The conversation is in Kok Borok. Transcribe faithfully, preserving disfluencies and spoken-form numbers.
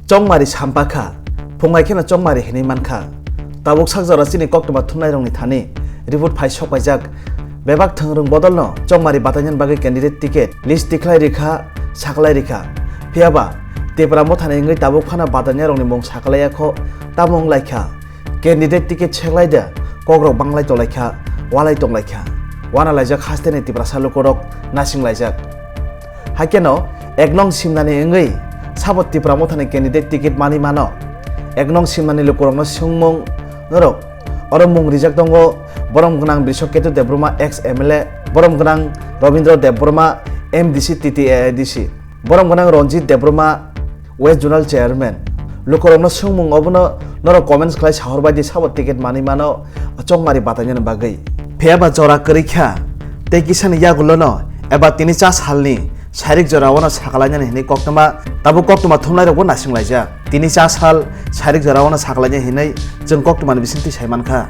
Chongmari sampakha, phungai kheno chongmari hinwi mankha. Tabuk sak jora chini koktwma thumnairokni thani report phai sokpaijak. Bebak thwngrwng bodolno chongmari batainani bagwi candidate ticket list tikhlai rikha, saklai rikha. Phiyaba Tipra Mothani wngwi tabuk phano batainarokni mung saklaiya kho, tamo wnglaikha? Candidate ticket seklai de, kokrok banglai tonglaikha, walai tonglaikha. Wana laijak hasteni Tiprasa lukurok nasing laijak. Haikeno ek nong simnani wngwi sabo Tipra Mothani candidate ticket manwi mano. Ek nong simnani lukurokno swngmung norok oro mung rijak tongo, borom gwnang Brishoketu Debbarma ex M L A, borom gwnang Robindra Debbarma M D C T T A A D C, borom gwnang Ranjit Debbarma West Zonal Chairman. Lukurokno swngmung obono norok comments khlai sahor bai di sabo ticket manwi mano chongmari batainani bagwi. Phiyaba jora kwrwi kha tei kisani yagulono eba tini cha salni sairik jorao no sakalainani hinwi koktwma, tabuk koktwma thumnairokbo nasing laijak. Tini cha sal sairik jorao no sakalainai hinwi chwng koktwmani bisingtwi sai mankha.